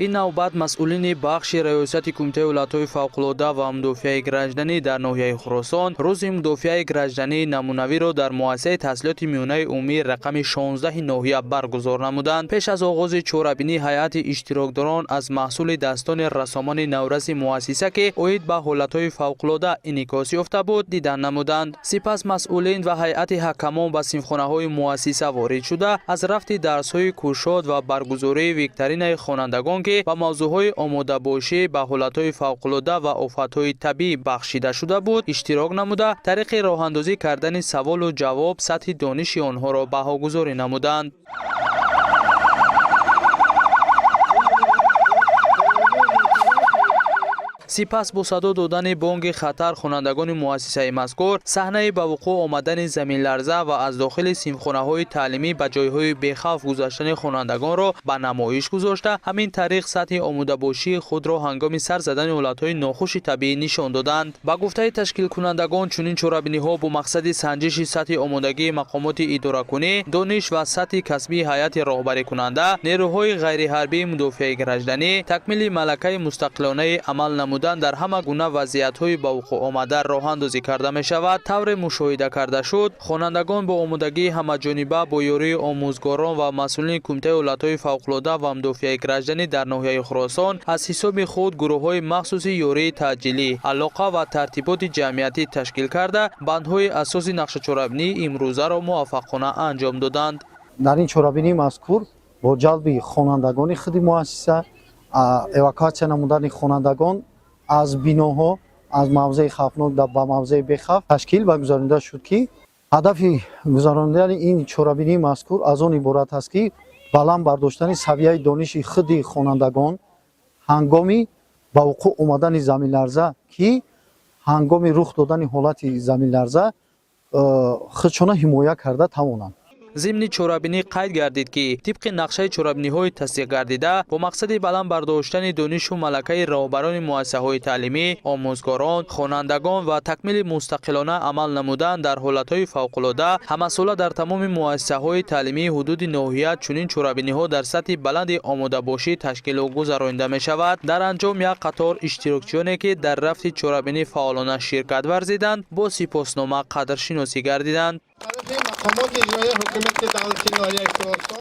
Ин навбат масъулини бахши раёсати Кумитаи ҳолатҳои фавқулода ва мудофиаи гражданӣ дар ноҳияи Хуросон рӯзи мудофиаи граждании намунавиро дар муассисаи таҳсилоти миёнаи умумии рақами 16 ноҳия баргузор намуданд. Пеш аз оғози чорабинӣ ҳайати иштирокдорон аз маҳсули дастони рассомони навраси муассиса, ки оид ба ҳолатҳои фавқулода инъикос ёфта буд, дидан намуданд. Сипас масъулин ва ҳайати ҳакамон ба синфхонаҳои муассиса ворид шуда, аз рафти дарсҳои кушод ва баргузории викторинаи хонандагон, ки ба мавзӯъҳои омодабошӣ ба ҳолатҳои фавқулода ва офатҳои табиӣ бахшида шуда буд, иштирок намуда, тариқи роҳандозӣ кардани саволу ҷавоб сатҳи дониши онҳоро баҳогузорӣ намуданд. Сипас бо садо додани бонги хатар хонандагони муассисаи мазкур саҳнаи ба вуқӯъ омадани заминларза ва аз дохили синфхонаҳои таълимӣ ба ҷойҳои бехавф гузаштани хонандагонро ба намоиш гузошта, ҳамин тариқ сатҳи омодабошии худро ҳангоми сар задани ҳолатҳои нохуши табиӣ нишон доданд. Ба гуфтаи ташкилкунандагон, чунин чорабиниҳо бо мақсади санҷиши сатҳи омодагии мақомоти идоракунӣ, дониш ва сатҳи касбии ҳайати роҳбарикунанда, нерӯҳои ғайриҳарбии мудофиаи гражданӣ, такмили малакаи мустақилонаи амал намудан дар ҳама гуна вазъиятҳои ба вуқӯъ омада роҳандозӣ карда мешавад. Тавре мушоҳида карда шуд, хонандагон бо омодагии ҳамаҷониба бо ёрии омӯзгорон ва масъулини Кумитаи ҳолатҳои фавқулода ва мудофиаи гражданӣ дар ноҳияи Хуросон аз ҳисоби худ гурӯҳҳои махсуси ёрии таъҷилӣ, алоқа ва тартиботи ҷамъиятӣ ташкил карда, бандҳои асоси нақшачорабинии имрӯзаро муваффақона анҷом доданд. Дар ин чорабинии мазкур бо ҷалби хонандагони худи муассиса, эвакуатсия намудани хонандагон аз биноҳо аз мавзеи хавфнок ба мавзеи бехавф ташкил ва гузаронида шуд, ки ҳадафи гузаронидани ин чорабинии мазкур аз он иборат аст, ки баланд бардоштани савияи дониши худи хонандагон ҳангоми ба вуқӯъ омадани заминларза, ки ҳангоми рух додани ҳолати заминларза худшона ҳимоя карда тавонанд. Зимни чорабинӣ қайд гардид, ки тибқи нақшаи чорабиниҳои тасдиқ гардида бо мақсади баланд бардоштани донишу малакаи роҳбарони муассисаҳои таълимӣ, омӯзгорон, хонандагон ва такмили мустақилона амал намудан дар ҳолатҳои фавқулода ҳамасола дар тамоми муассисаҳои таълимии ҳудуди ноҳия чунин чорабиниҳо дар сатҳи баланди омодабошӣ ташкилу гузаронида мешавад. Дар анҷом як қатор иштирокчиёне, ки дар рафти чорабинӣ фаъолона ширкат варзиданд, бо сипоснома қадршиносӣ гардиданд. Мақомоти иҷроияи ҳукумати давлати ноҳияи Хуросон.